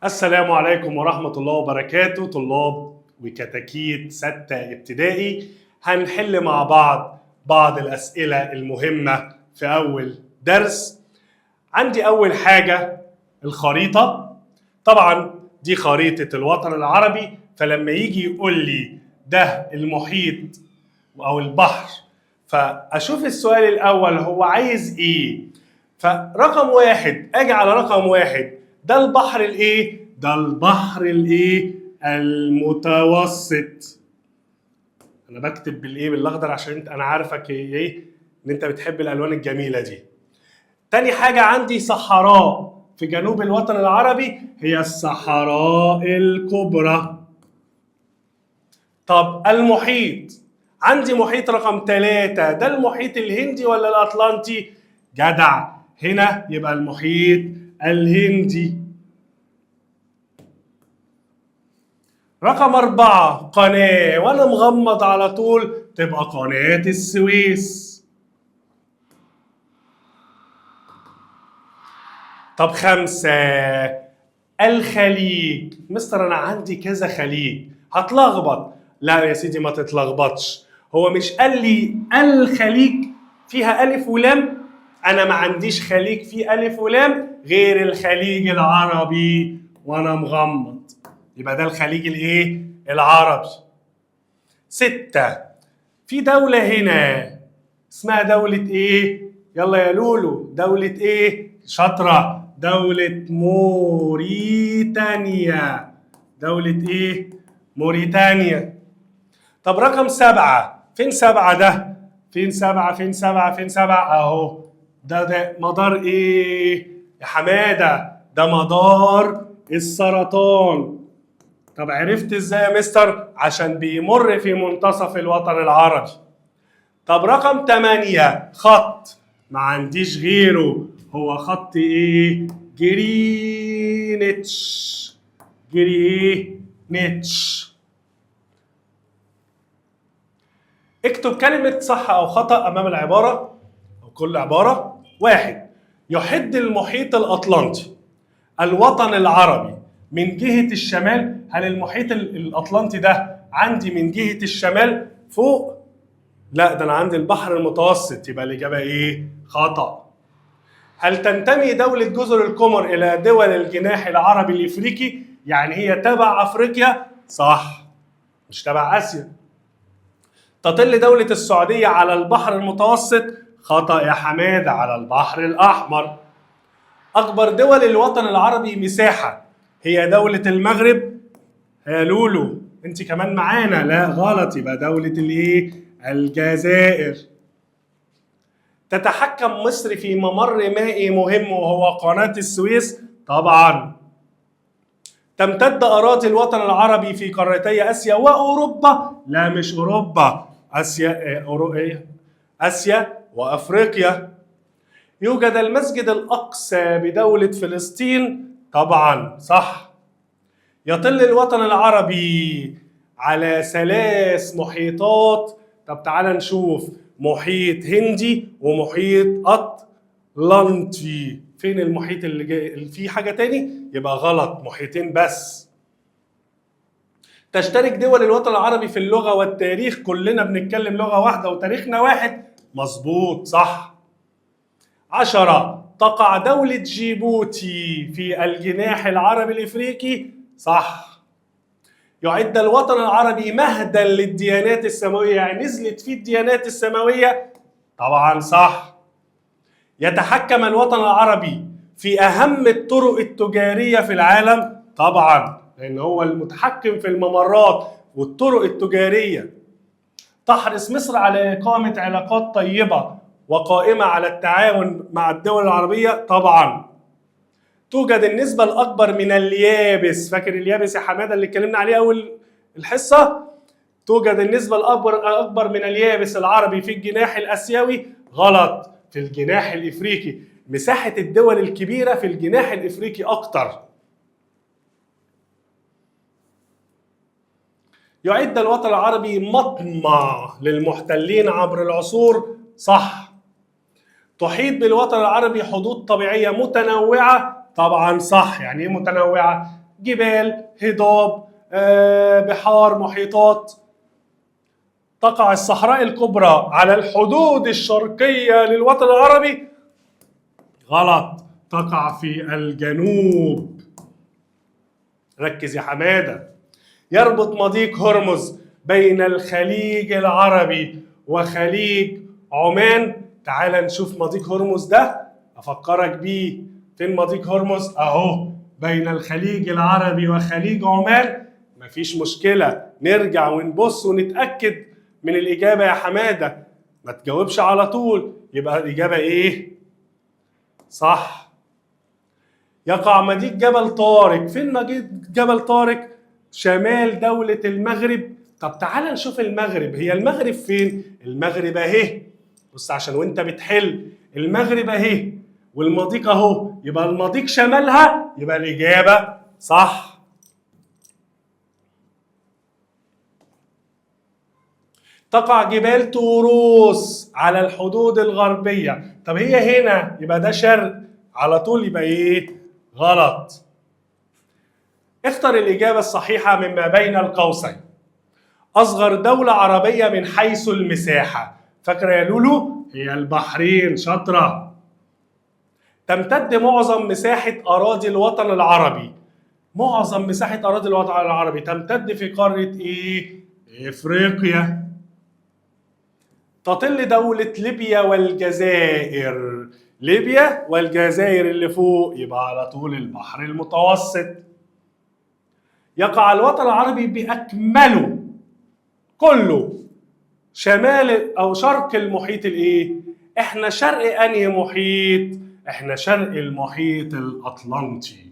السلام عليكم ورحمة الله وبركاته. طلاب وكتاكيت ستة ابتدائي، هنحل مع بعض الأسئلة المهمة في أول درس. عندي أول حاجة الخريطة، طبعا دي خريطة الوطن العربي، فلما يجي يقول لي ده المحيط أو البحر فأشوف السؤال الأول هو عايز إيه. فرقم واحد، أجي على رقم واحد، ده البحر الإيه؟ ده البحر الإيه؟ المتوسط. أنا بكتب بالإيه؟ بالأخضر عشان أنا عارفك إيه؟ إن أنت بتحب الألوان الجميلة دي. تاني حاجة عندي صحراء في جنوب الوطن العربي، هي الصحراء الكبرى. طب المحيط، عندي محيط رقم 3، ده المحيط الهندي ولا الأطلنطي؟ جدع، هنا يبقى المحيط الهندي. رقم 4 قناة، وأنا مغمض على طول تبقى قناة السويس. طب 5 الخليج. مستر أنا عندي كذا خليج هتلخبط. لا يا سيدي ما تتلخبطش، هو مش قال لي الخليج فيها ألف ولام؟ أنا ما عنديش خليج فيه ألف ولام غير الخليج العربي، وأنا مغمض، يبقى ده الخليج الإيه؟ العربي. 6 في دولة هنا اسمها دولة إيه؟ يلا يا لولو، دولة إيه؟ شاطرة، دولة موريتانيا. دولة إيه؟ موريتانيا. طب رقم 7، فين 7 ده؟ فين 7؟ فين 7؟ فين 7؟ أهو ده مدار إيه؟ يا حمادة ده مدار السرطان. طب عرفت إزاي يا مستر؟ عشان بيمر في منتصف الوطن العربي. طب رقم 8 خط ما عنديش غيره، هو خط إيه؟ جرينتش. جرينتش. اكتب كلمة صح أو خطأ أمام العبارة أو كل عبارة. 1 يحد المحيط الأطلنطي الوطن العربي من جهة الشمال. هل المحيط الأطلنطي ده عندي من جهة الشمال فوق؟ لا، ده أنا عندي البحر المتوسط، يبقى الإجابة إيه؟ خطأ. هل تنتمي دولة جزر القمر إلى دول الجناح العربي الإفريقي؟ يعني هي تبع أفريقيا؟ صح، مش تبع آسيا. تطل دولة السعودية على البحر المتوسط؟ خطأ يا حمادة، على البحر الأحمر. أكبر دول الوطن العربي مساحة هي دولة المغرب. يا لولو أنت كمان معانا؟ لا غلط، يبقى دولة الإيه؟ الجزائر. تتحكم مصر في ممر مائي مهم وهو قناة السويس؟ طبعا. تمتد أراضي الوطن العربي في قارتي آسيا وأوروبا؟ لا مش أوروبا، آسيا، آسيا وأفريقيا. يوجد المسجد الأقصى بدولة فلسطين؟ طبعا صح. يطل الوطن العربي على 3 محيطات. طب تعال نشوف، محيط هندي ومحيط أطلنطي. فين المحيط اللي جاي؟ في حاجة تاني؟ يبقى غلط، محيطين بس. تشترك دول الوطن العربي في اللغة والتاريخ، كلنا بنتكلم لغة واحدة وتاريخنا واحد، مظبوط صح. 10 تقع دولة جيبوتي في الجناح العربي الإفريقي؟ صح. يعد الوطن العربي مهدا للديانات السماوية، يعني نزلت فيه الديانات السماوية؟ طبعا صح. يتحكم الوطن العربي في أهم الطرق التجارية في العالم؟ طبعا، لأن هو المتحكم في الممرات والطرق التجارية. تحرص مصر على إقامة علاقات طيبة وقائمة على التعاون مع الدول العربية؟ طبعا. توجد النسبة الأكبر من اليابس، فاكر اليابس يا حمادة اللي اتكلمنا عليه أول الحصة؟ توجد النسبة الأكبر من اليابس العربي في الجناح الآسيوي؟ غلط، في الجناح الإفريقي. مساحة الدول الكبيرة في الجناح الإفريقي أكتر. يعد الوطن العربي مطمع للمحتلين عبر العصور؟ صح. تحيط بالوطن العربي حدود طبيعية متنوعة؟ طبعا صح. يعني ايه متنوعة؟ جبال، هضاب، بحار، محيطات. تقع الصحراء الكبرى على الحدود الشرقية للوطن العربي. غلط، تقع في الجنوب. ركز يا حمادة. يربط مضيق هرمز بين الخليج العربي وخليج عمان. تعال نشوف مضيق هرمز ده، أفكرك بيه. فين مضيق هرمز؟ أهو، بين الخليج العربي وخليج عمان. مفيش مشكلة، نرجع ونبص ونتأكد من الإجابة يا حمادة، ما تجاوبش على طول. يبقى الإجابة إيه؟ صح. يقع مضيق جبل طارق. فين مضيق جبل طارق؟ شمال دولة المغرب. طب تعال نشوف المغرب، هي المغرب فين؟ المغرب اهي، بص عشان وانت بتحل، المغرب اهي والمضيق اهو، يبقى المضيق شمالها، يبقى الإجابة صح. تقع جبال طوروس على الحدود الغربية. طب هي هنا، يبقى ده شرق على طول، يبقى ايه؟ غلط. اختر الإجابة الصحيحة مما بين القوسين. أصغر دولة عربية من حيث المساحة، فاكرة يا لولو؟ هي البحرين، شاطرة. تمتد معظم مساحة أراضي الوطن العربي، معظم مساحة أراضي الوطن العربي تمتد في قارة إيه؟ إفريقيا. تطل دولة ليبيا والجزائر، ليبيا والجزائر اللي فوق، يبقى على طول البحر المتوسط. يقع الوطن العربي بأكمله كله شمال أو شرق المحيط الإيه؟ إحنا شرق أنهي محيط؟ إحنا شرق المحيط الأطلنطي،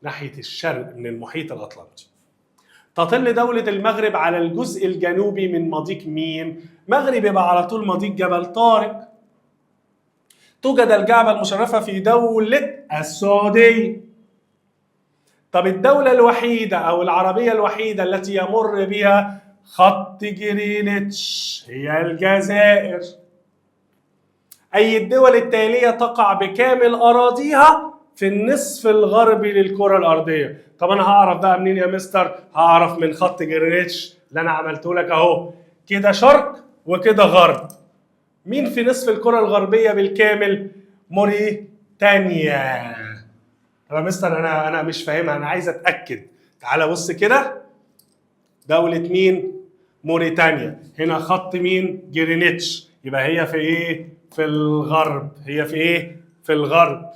ناحية الشرق من المحيط الأطلنطي. تطل دولة المغرب على الجزء الجنوبي من مضيق مين؟ مغرب يبقى على طول مضيق جبل طارق. توجد الكعبة المشرفة في دولة السعودية. طب الدولة الوحيدة أو العربية الوحيدة التي يمر بها خط جرينتش هي الجزائر. أي الدول التالية تقع بكامل أراضيها في النصف الغربي للكرة الأرضية؟ طب أنا هعرف بقى منين يا مستر؟ هعرف من خط جرينتش اللي أنا عملته لك أهو، كده شرق وكده غرب. مين في نصف الكرة الغربية بالكامل؟ موريتانيا. طب يا مستر أنا مش فاهمها، أنا عايز أتأكد. تعالى بص كده، دولة مين؟ موريتانيا. هنا خط مين؟ جرينتش، يبقى هي في إيه؟ في الغرب. هي في إيه؟ في الغرب.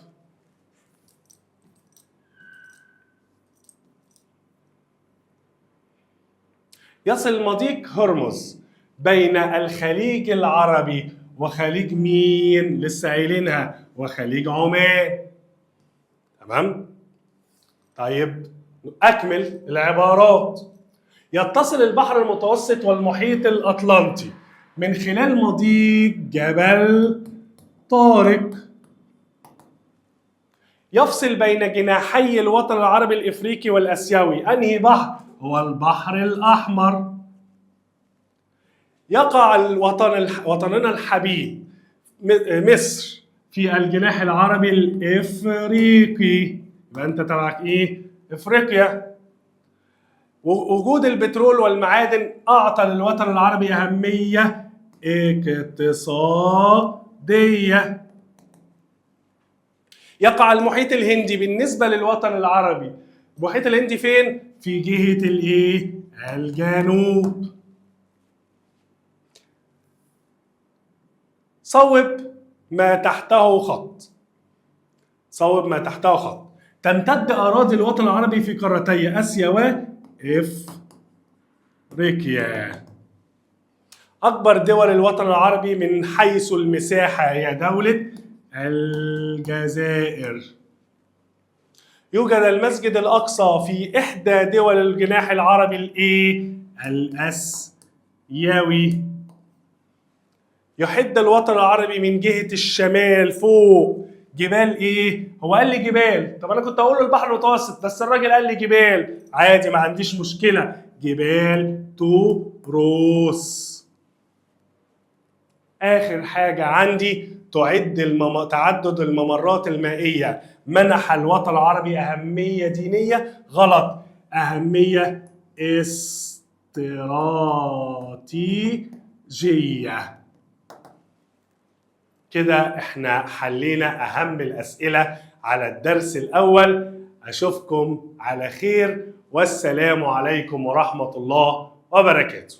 يصل مضيق هرمز بين الخليج العربي وخليج مين؟ لسه قايلينها، وخليج عمان. تمام؟ طيب أكمل العبارات. يتصل البحر المتوسط والمحيط الأطلنطي من خلال مضيق جبل طارق. يفصل بين جناحي الوطن العربي الإفريقي والآسيوي أنهي بحر؟ هو البحر الأحمر. يقع الوطن وطننا الحبيب مصر في الجناح العربي الإفريقي، يبقى أنت تبعك إيه؟ إفريقيا. وجود البترول والمعادن أعطى للوطن العربي أهمية اقتصادية. يقع المحيط الهندي بالنسبة للوطن العربي، المحيط الهندي فين؟ في جهة الإيه؟ الجنوب. صوب ما تحته خط. صوب ما تحته خط. تمتد أراضي الوطن العربي في قارتي آسيا وإفريقيا. أكبر دول الوطن العربي من حيث المساحة هي دولة الجزائر. يوجد المسجد الأقصى في إحدى دول الجناح العربي الإيه؟ الآسيوي. يحد الوطن العربي من جهة الشمال فوق جبال إيه؟ هو قال لي جبال، طب أنا كنت أقول له البحر المتوسط، بس الراجل قال لي جبال، عادي ما عنديش مشكلة، جبال طوروس. آخر حاجة عندي تعد تعدد الممرات المائية منح الوطن العربي أهمية دينية. غلط، أهمية استراتيجية. كده احنا حلينا أهم الأسئلة على الدرس الأول. أشوفكم على خير، والسلام عليكم ورحمة الله وبركاته.